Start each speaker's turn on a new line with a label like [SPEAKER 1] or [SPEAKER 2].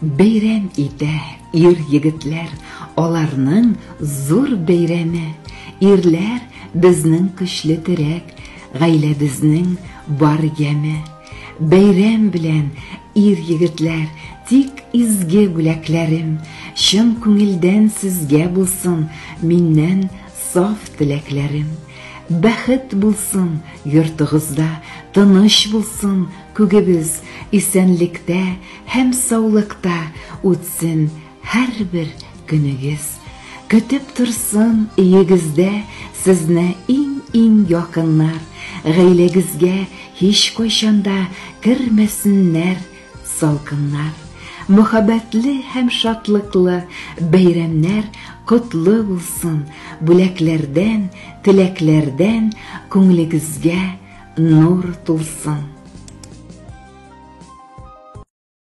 [SPEAKER 1] Бәйрәм итә ир-егетләр, аларның зур бәйрәме. Ирләр безнең көчле терәк, гаиләбезнең бар яме. Бәйрәм белән, ир-егетләр, тик изге бүләкләрем, чын күңелдән сезгә булсын миннән саф теләкләрем. Бәхет булсын йортыгызда, тыныч булсын күгебез, исәнлектә һәм саулыкта үтсен һәрбер көнегез. Көтеп торсын өегездә сезне иң-иң якыннар, гаиләгезгә һичкайчан да кермәсеннәр салкыннар. Мөхәббәтле һәм шатлыклы бәйрәмнәр котлы булсын, бүләкләрдән, теләкләрдән күңелегезгә нур тулсын.